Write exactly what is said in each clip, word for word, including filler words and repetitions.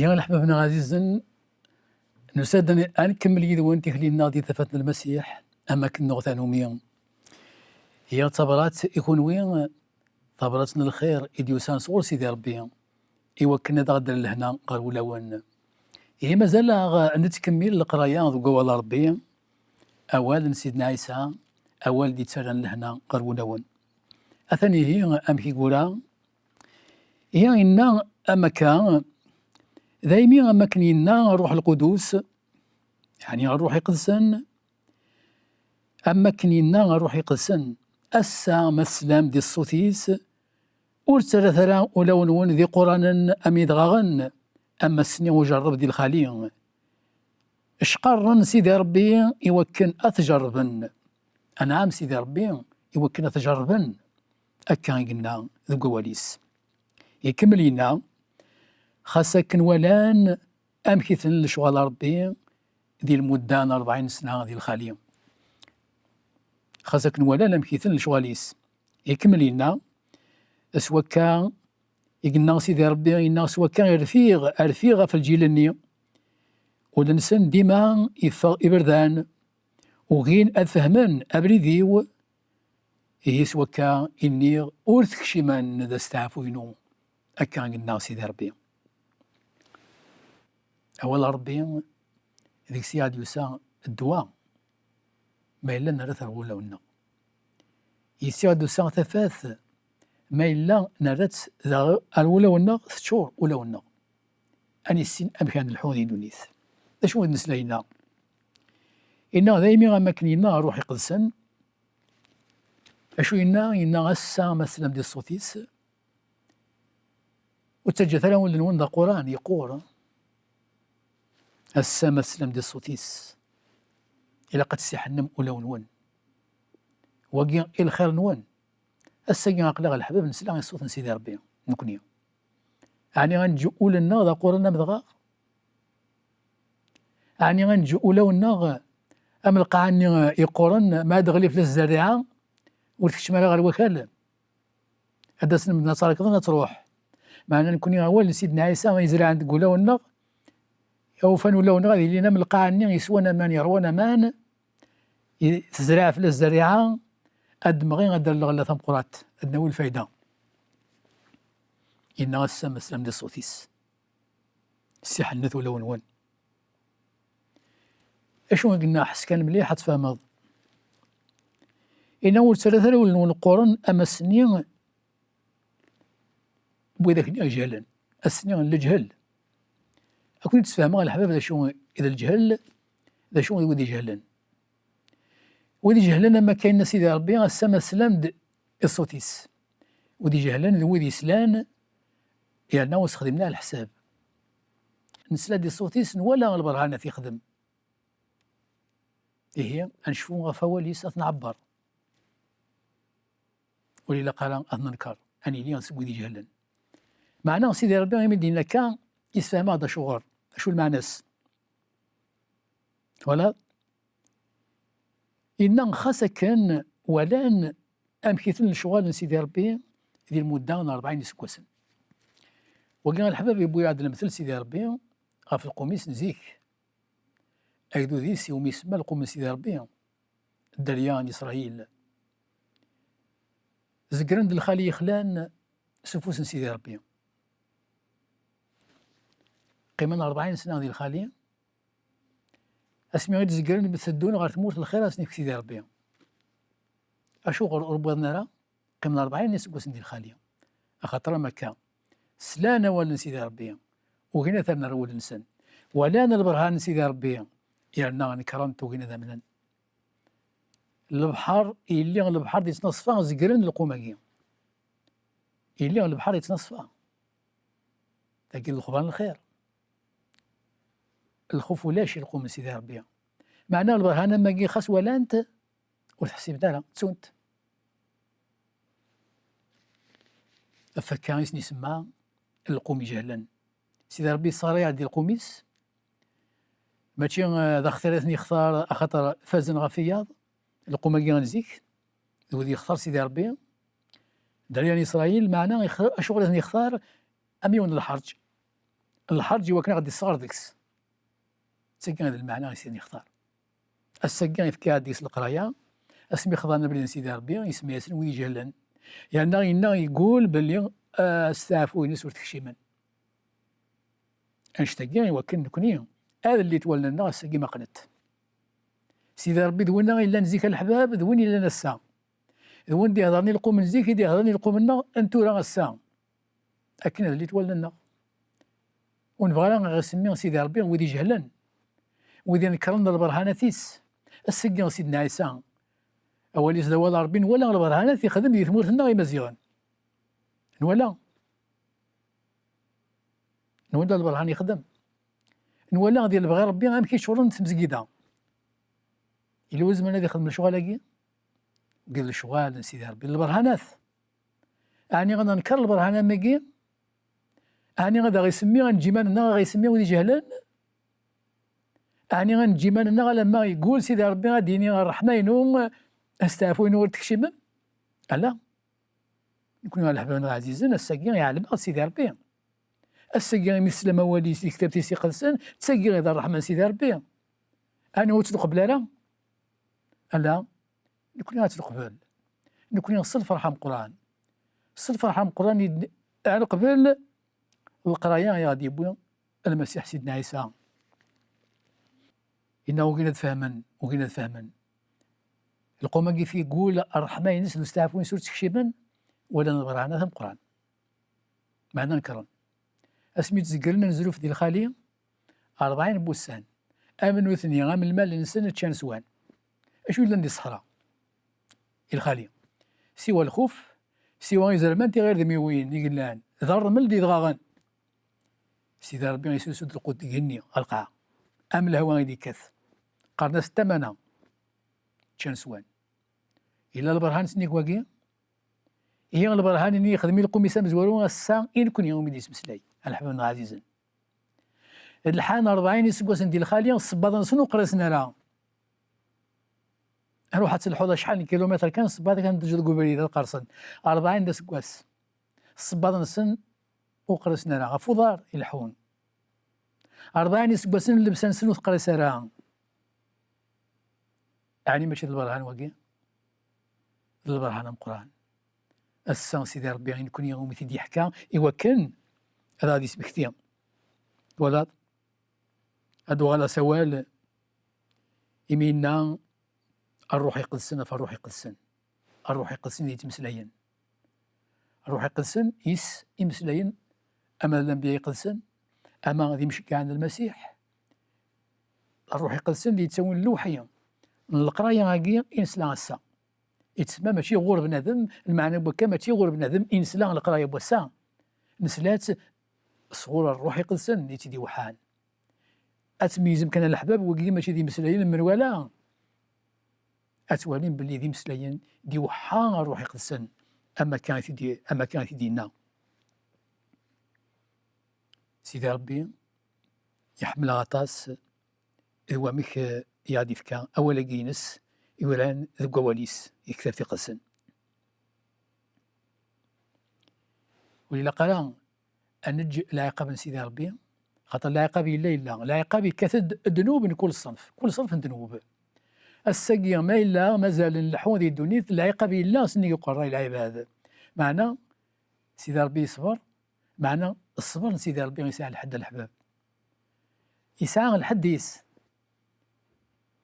Ya leḥbab-nneɣ ɛzizen, nusa-d ad nkemmel yid-wen tikli-nneɣ di tafat n Lmasiḥ, am akken nuɣ tanumi. Ya d tabrat i kunwi, tabrat n lxir i d-yusan sɣur Sidi Ṛebbi, i wakken ad aɣ-d-rren lehna ɣer wulawen. Ihi mazal-aɣ nettkemmil leqraya deg wawal n Ṛebbi, awal n Sidna Ɛisa, awal d-yettarran lehna ɣer wulawen. Atan ihi amek i yura, ihi yenna am akka, daymi am akken yenna Ṛṛuḥ Lqudus, yeɛni Ṛṛuḥ Iqedsen, am akken yenna Ṛṛuḥ Iqedsen, ass-a ma teslam di ṣṣut-is, ur ttarrat ara ulawen-nwen d iquranen am idɣaɣen, am ass-nni ujerreb di lxali. Cqarren Sidi Ṛebbi i wakken ad t-jerrben. Anɛam Sidi Ṛebbi i wakken ad t-jerrben. Akka i yenna deg wawal-is. Ikemmel yenna, xas akken walan amek i ten lecɣal n Ṛebbi di lmudda n rebɛin sna di lxali. Xas akken walan amek i ten lecɣal-is. Ikemmel yenna, s wakka i yenna Sidi Ṛebbi, yenna s wakka rfiɣ, rfiɣ ɣef lǧil-nni. Ul-nsen dima yeffeɣ iberdan, ugin ad fehmen abrid-iw, ihi s wakka i nniɣ ur tekcimen d asteɛfu-inu. Akka i yenna Sidi Ṛebbi. Awal n Ṛebbi deg-s i aɣ-d-yusa ddwa, ma yella nerra-t ɣer wulawen-nneɣ. Yis i aɣ-d-tusa tafat, ma yella nerra-tt daɣ ar wulawen-nneɣ, teččur ulawen-nneɣ. Ad nissin amek ara nelḥu di ddunit. D acu i d-nesla yenna? Yenna daymi am akken yenna Ṛṛuḥ Iqedsen. Acu yenna? Yenna ass-a ma teslam di ṣṣut-is, ur ttaǧǧat ara ul-nwen d aquran, yeqqur. Ass-a ma teslam di ṣṣut-is, ilaq ad tessiḥennem ulawen-nwen. Wagi i lxir-nwen. Ass-agi aql-aɣ leḥbab nesla i ṣṣut n Sidi Ṛebbi, nekni. Ɛni ad neǧǧ ul-nneɣ d aquran am dɣaɣ? Ɛni ad neǧǧ ulawen-nneɣ am lqaɛa-nni yeqquren, ma ad d-teɣli fell-as zzerriɛa, ur tekcim ara ɣer wakal? Ad d-asen medden ad tt-rekḍen, ad truḥ. Meɛna nekni awal n Sidna Ɛisa yezrɛen deg wulawen-nneɣ, ufan ulawen-nneɣ ad ilin am lqaɛa-nni yeswan aman, yerwan aman, i tezreɛ fell-as zzerriɛa, ad d-temɣi, ad d-terr lɣella tameqqrant, ad d-nawi lfayda. Yenna ass-a ma teslam di ṣṣut-is. Ssiḥennet ulawen-nwen. Acu i yenna? Ḥess kan mliḥ ad tfehmeḍ. Yenna ur ttarrat ara ul-nwen qquren am ass-nni n widak-nni ijehlen. Ass-nni n leǧhel. Ad ken-id-sfehmeɣ a leḥbab d acu i d leǧhel, d acu i d wid ijehlen. Wid ijehlen am akka yenna Sidi Ṛebbi, ass-a ma teslam-d i ṣṣut-is. Wid ijehlen d wid yeslan, yerna ur sexdimen ara leḥsab. Nesla-d i ṣṣut-is, nwala lberhanat yexdem. Ihi, ad necfu ɣef wawal-is, ad t-nɛebber. Ur ilaq ara ad t-nenker, ad nili seg wid ijehlen. Meɛna Sidi Ṛebbi imi d-yenna akka, yessefhem-aɣ-d acuɣer, acu lmeɛna-s. Twalaḍ? Yenna xas akken walan amek i ten lecɣal n Sidi Ṛebbi di lmudda n rebɛin iseggasen. Wagi a leḥbab yewwi-aɣ-d lemtel Sidi Ṛebbi ɣef lqum-is n zik. Agdud-is iwumi isemma lqum n Sidi Ṛebbi, dderya n Isṛayil. Zegren-d lxali yexlan s ufus n Sidi Ṛebbi. Qqimen rebɛin sna di lxali, asmi i d-zegren, teddun ɣer tmurt n lxir, ad sen-ifk Sidi Ṛebbi. Acuɣer ur wwiḍen ara? Qqimen rebɛin iseggasen di lxali. Axaṭer am akka, slan awal n Sidi Ṛebbi, ugin ad t-rren ar wul-nsen. Walan lberhan n Sidi Ṛebbi, yerna nekren-t, ugin ad amnen. Lebḥer, yelli lebḥer d-yettnaṣfa, zegren lqum-agi. Yelli lebḥer yettnaṣfa. Dagi d lexbar n lxir. Lxuf ulac i lqum n Sidi Ṛebbi. Meɛna lberhan am wagi xas walan-t, ur t-ḥsiben ara, ttun-t. Ɣef wakka i sen-isemma lqum ijehlen. Sidi Ṛebbi yesseɣray-aɣ-d di lqum-is, mačči, eh, d axtir i ten-yextar axaṭer fazen ɣef wiyaḍ, lqum-agi n zik, d wid yextar Sidi Ṛebbi, dderya n Isṛayil, meɛna ixtar, acuɣer i ten-yextar? Am yiwen n lḥerǧ. lḥerǧ i wakken ad ɣ-d-isseɣer deg-s. D tagi i d lmeɛna i s-yextar. Ass-agi yefka-d deg-s leqraya, asmi xḍan abrid n Sidi Ṛebbi, isemma-yasen wid ijehlen. Yerna yenna yeggul belli, ah, asteɛfu-ines ur t-kcimen. Annect-agi i wakken nekni ad llit wallen-nneɣ ass-agi ma qqnet. Sidi Ṛebbi d winna yellan zik a leḥbab, d win yellan ass-a. D win d-iheḍren i lqum n zik i d-iheḍren i lqum-nneɣ n tura ass-a. Akken ad llit wallen-nneɣ. Ur nebɣi ara ad ɣ-isemmi Sidi Ṛebbi wid ijehlen, wid inekkren lberhanat-is. Ass-agi Sidna Ɛisa, awal-is d awal n Ṛebbi, nwala lberhanat ixdem di tmurt-nneɣ Imaziɣen. Nwala. Nwala lberhan ixdem. Nwala di lebɣi Ṛebbi amek i ččuren tmezgida. Yella win izemren ad ixdem lecɣal-agi? Deg lecɣal n Sidi Ṛebbi, lberhanat. Ɛni ad nenker lberhan am wigi? Ɛni ad aɣ-isemmi, ad neǧǧ iman-nneɣ ad aɣ-isemmi wid ijehlen? Ɛni ad neǧǧ iman-nneɣ alamma yeggul Sidi Ṛebbi ad d-yini ṛṛeḥma-inu, asteɛfu-inu ur d-tekcimem? Ala. Nekni a leḥbab-nneɣ ɛzizen, ass-agi iɛlem-aɣ-d Sidi Ṛebbi. Ass-agi imi teslam awal-is di tektabt-is iqedsen, d tagi i d ṛṛeḥma n Sidi Ṛebbi. Ɛni ur tt-neqbel ara? Ala. Nekni ad tt-neqbel. Nekni s lferḥ ameqqran. S lferḥ ameqqran i d-, ad neqbel leqraya i aɣ-d-yewwi Lmasiḥ Sidna Ɛisa. Inna ugin ad fehmen, ugin ad fehmen. Lqum-agi fi yeggul ṛṛeḥma-ines d usteɛfu-ines ur tt-kcimen, walan lberhanat ameqqran. Meɛna nekren. Asmi tt-zeggren anezruf di lxali, ṛebɛin n wussan, am nutni, am lmal-nsen, ččan swan. Acu yellan di ṣṣeḥra? I lxali. Siwa lxuf, siwa izerman tiɣirdmiwin i yellan, d ṛṛmel d idɣaɣen. Sidi Ṛebbi isusu-d lqut deg igenni, ɣer lqaɛa. Am lehwa i d-ikkat. Qqaren-as tamana. Ččan swan. Yella lberhan-nsen i wagi? Ihi lberhan-nni yexdem i lqum-is amezwaru ass-a i nekni umi d-yettmeslay, a leḥbab-nneɣ ɛzizen. Lḥan ṛebɛin iseggasen di lxali, ssebbaḍ-nsen ur qrisen ara. Ruḥ ad telḥuḍ acḥal n kilumitr kan, ssebbaḍ kan teǧǧeḍ deg ubrid ad qersen. Ṛebɛin d aseggas. Ssebbaḍ-nsen ur qrisen ara, ɣef uḍar i leḥḥun. Ṛebɛin iseggasen llebsa-nsen ur teqris ara. Ɛni mačči d lberhan wagi? D lberhan ameqqran. Ass-a, Sidi Ṛebbi i nekni umi t-id-yeḥka i wakken ad aɣ-d-ismekti. Twalaḍ? Ad uɣaleɣ s awal imi yenna Ṛṛuḥ Iqedsen ɣef Ṛṛuḥ Iqedsen. Ṛṛuḥ Iqedsen i yettmeslayen. Ṛṛuḥ Iqedsen yis imeslayen ama d lanbiya iqedsen, ama d imceggɛen n Lmasiḥ. Ṛṛuḥ Iqedsen d yettawin lewḥi n leqraya-agi i nesla ass-a. Yettsemma mačči ɣur bnadem, lmeɛna n wakka mačči ɣur bnadem i nesla leqraya n wass-a. Nesla-tt sɣur Ṛṛuḥ Iqedsen i tt-id-iweḥḥan. Ad tmeyyzem kan a leḥbab, wigi mačči d imeslayen n menwala. Ad twalim belli d imeslayen d-iweḥḥa Ṛṛuḥ Iqedsen, am akka i t-id-, am akka i t-id-yenna. Sidi Ṛebbi iḥemmel-aɣ aṭas, d wamek, eh, i aɣ-d-ifka awal-agi-ines, yuran deg wawal-is, deg Tektabt Iqedsen. Ur ilaq ara ad neǧǧ lɛiqab n Sidi Ṛebbi, xaṭer lɛiqab yella, yella. Lɛiqab yekkat-d ddnub n kul ṣṣenf, kul ṣṣenf n ddnub. Ass-agi ma yella mazal nleḥḥu di ddunit, lɛiqab yella, sennig uqerray lɛibad. Meɛna Sidi Ṛebbi yeṣber, meɛna ṣṣber n Sidi Ṛebbi yesɛa lḥedd a leḥbab. Yesɛa lḥedd-is.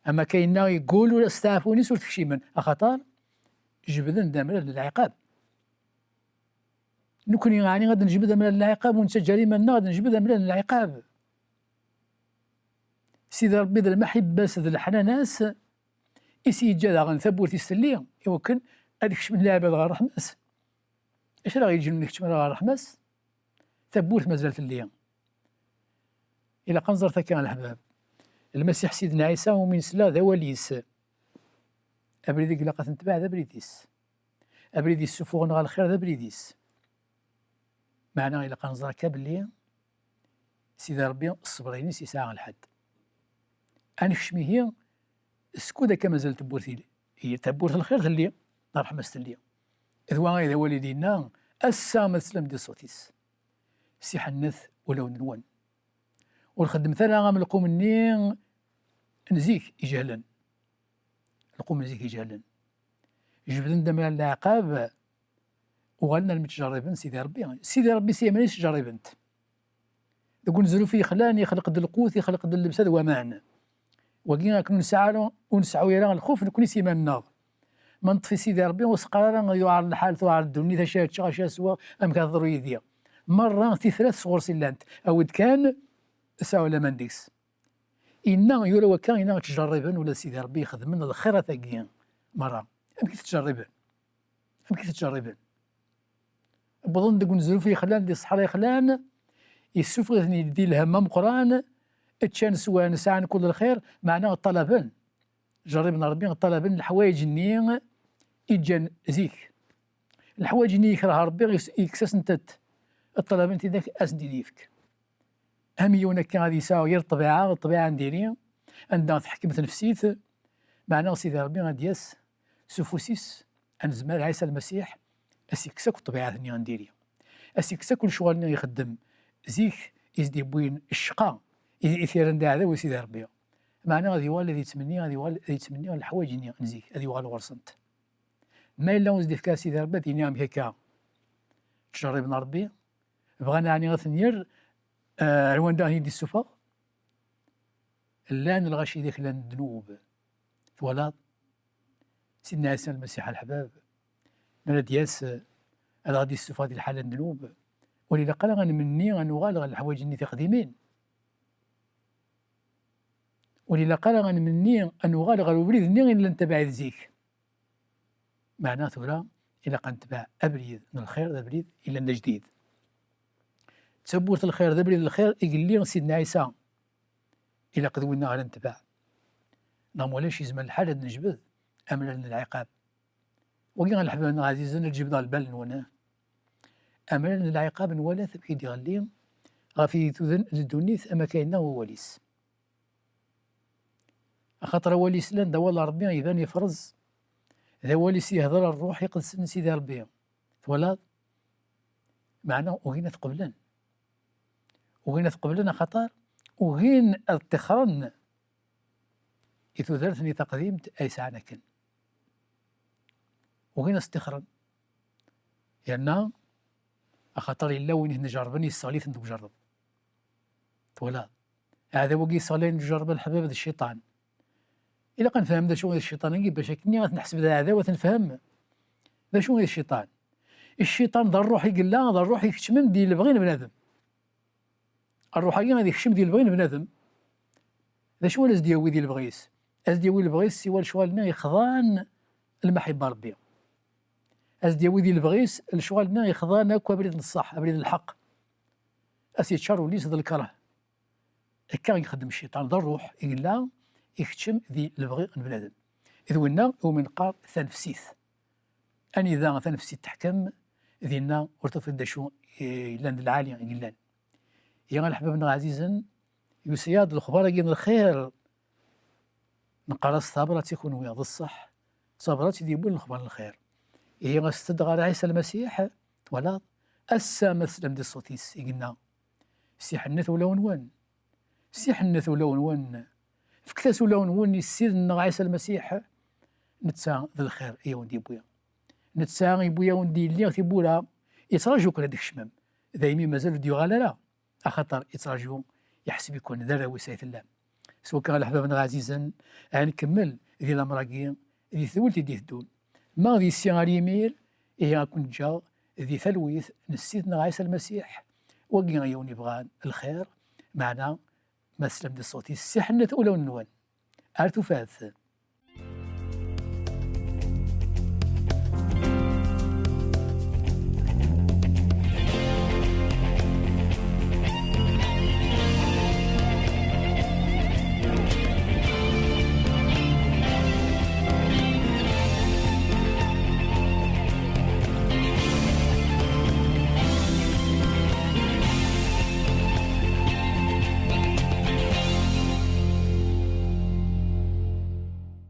Ama akka yenna yeggul ur asteɛfun-is ur t-kcimen, axaṭer jebden-d amrar n lɛiqab. Nekni, ɛni ad nejbed amrar n lɛiqab, ur nettaǧǧa ara iman-nneɣ ad nejbed amrar n lɛiqab? Sidi Ṛebbi d lmaḥibba-s d leḥnana-s, i s-yeǧǧa daɣen tawwurt-is telli, i wakken ad kecmen leɛbad ɣer ṛṛeḥma-s. Acu ara ɣ-yeǧǧen ur nekcem ara ɣer ṛṛeḥma-s? Tawwurt mazal telli. Ilaq ad nẓer takka a leḥbab. Lmasiḥ Sidna Ɛisa umi nesla d awal-is. Abrid i ilaq ad t-netbeɛ d abrid-is. Abrid yessufuɣen ɣer lxir d abrid-is. Meɛna ilaq ad nẓer akka belli Sidi Ṛebbi ṣṣber-ines yesɛa lḥedd. Ad nekcem ihi skud akka mazal tawwurt i, i tawwurt n lxir telli, d ṛṛeḥma-s telli. D wa ay d awal i d-yenna, ass-a ma teslam-d i ṣṣut-is, siḥennet ulawen-nwen. Ur xeddmet ara am lqum-nni n zik ijehlen. Lqum n zik ijehlen. Jebden-d amrar n leɛqab, uɣalen armi ttjerriben Sidi Ṛebbi. Sidi Ṛebbi s yiman-is ttjerriben-t. Deg unezruf yexlan, ixleq-d lqut, ixleq-d llebsa d waman. Wagi akken ur nesɛi ara, ur nseɛɛu ara lxuf nekni s yiman-nneɣ. Ma neṭṭef i Sidi Ṛebbi, ur s-qqar ara yewɛer lḥal, tewɛer ddunit, acu ara ččeɣ, acu ara sweɣ, amek ara teḍru yid-i. Merra tifrat sɣur-s i llant. Awi-d kan, sɛu laman deg-s. Inna, yura wakka, inna ttjerriben ula d Sidi Ṛebbi ixedmen lxirat-agi merra. Amek i t-ttjerriben? Amek i t-ttjerriben? Wwḍen deg unezruf yexlan, di ṣṣeḥra yexlan, yessufeɣ-iten-id di lhemm ameqqran, ččan, swan, sɛan kul lxir, meɛna ṭṭalaben. Ttjerriben Ṛebbi, ṭṭalaben leḥwayeǧ-nni i ǧǧan zik. Leḥwayeǧ-nni yekreh Ṛebbi, yes-, yekkes-asent-tt. Ṭṭalaben tidak ad sen-t-id-yefk. Am yiwen akka ad yesɛu yir ṭṭbiɛa, ṭṭbiɛa n diri, anda teḥkem tnefsit, meɛna Sidi Ṛebbi ad d-yas s ufus-is anezmar, Ɛisa Lmasiḥ, ad s-yekkes akk ṭṭbiɛat-nni n diri. Ad s-yekkes akk lecɣal-nni ixeddem zik, i s-d-yewwin ccqa, i, i t-yerran d aɛdaw i Sidi Ṛebbi. Meɛna ad yuɣal ad yettmenni, ad yuɣal ad yettmenni leḥwayeǧ-nni n zik, ad yuɣal ɣur-sent. Ma yella ur s-d-yefka Sidi Ṛebbi, ad yini amek akka? Ttjerriben Ṛebbi, bɣan ɛni ad ten-yerr, eh, ar wanda ad ten-id-issufeɣ? Llan lɣaci d aklan n ddnub. Twalaḍ? Sidna Ɛisa Lmasiḥ a leḥbab, mi ara d-yas, eh, ad aɣ-d-issufeɣ di lḥala n ddnub, ur ilaq ara ad nmenni ad nuɣal ɣer leḥwayeǧ-nni tiqdimin. Ur ilaq ara ad nmenni ad nuɣal ɣer ubrid-nni i nella ntabaɛ-it zik. Meɛna tura ilaq ad netbeɛ abrid n lxir, d abrid yellan d ajdid. D tawwurt n lxir, d abrid n lxir i yelli Sidna Ɛisa. Ilaq d winna ara netbeɛ. Neɣ ma ulac, yezmer lḥal ad nejbed amrar n lɛiqab. Wagi a leḥbab-nneɣ ɛzizen, ad jebdeɣ lbal-nwen. Amrar n lɛiqab nwala-t amek i d-iɣelli ɣef yigduden n ddunit, am akka yenna wawal-is. Axaṭer awal-is lan d awal n Ṛebbi iban ifreẓ, d awal-is yehder Ṛṛuḥ iqedsen n Sidi Ṛebbi. Twalaḍ? Meɛna ugin ad t-qeblen. Ugin ad t-qeblen axaṭer ugin ad ṭṭixren i tudert-nni taqdimt ay sɛan akken. Ugin ad s-ṭṭixren. Yerna axaṭer yella win i ten-ijerrben, yesseɣli-ten deg ujerreb. Twalaḍ? Aɛdaw-agi yesseɣlayen deg ujerreb a leḥbab d cciṭan. Ilaq ad nefhem d acu i d cciṭan-agi, bac akken ad t-neḥseb d aɛdaw, ad t-nefhem. D acu i d cciṭan? Cciṭan d ṛṛuḥ i yella, d ṛṛuḥ ikeččmen di lebɣi n bnadem. Ṛṛuḥ-agi ad ikcem di lebɣi n bnadem. D acu ara s-d-yawi di lebɣi-s? Ad s-d-yawi lebɣi-s siwa lecɣal-nni yexḍan lmaḥibba n Ṛebbi. Ad s-d-yawi di lebɣi-s lecɣal-nni yexḍan akk abrid n ṣṣeḥ, abrid n lḥeqq. Ad s-yeččar ul-is d lkeṛh. Akka i ixeddem cciṭan, d ṛṛuḥ i yella ikeččem di lebɣi n bnadem. D winna iwumi neqqar tanefsit. Anida tanefsit teḥkem, dinna ur tufiḍ d acu, eh, yellan d lɛali i yellan. Ya a leḥbab-nneɣ ɛzizen, yusa-yaɣ-d lexbar-agi n lxir. Neqqar-as tabrat i kunwi, d ṣṣeḥ, d tabrat i d-yewwin lexbar n lxir. Ihi aset-d ɣer Ɛisa Lmasiḥ, twalaḍ? Ass-a ma teslam di ṣṣut-is, i yenna, "Siḥennet ulawen-nwen, siḥennet ulawen-nwen, fket-as ulawen-nwen i Ssid-nneɣ Ɛisa Lmasiḥ, netta d lxir i awen-d-yewwi. Netta yewwi-yawen-d yelli tiwwura, yettraǧu-ken ad d-tkecmem, daymi mazal ur d-yuɣal ara." Axaṭer yettraǧu, iḥseb-iken d arraw-is ay tellam. S wakka, a leḥbab-nneɣ ɛzizen, ad nkemmel di lamer-agi, di tedwilt i d-iteddun. Ma d yessi ar yimir, ihi ad ken-ǧǧeɣ di talwit n Ssid-nneɣ Ɛisa Lmasiḥ, wagi i awen-ibɣan lxir, meɛna ma teslam di ṣṣut-is, siḥennet ulawen-nwen. Ar tufat.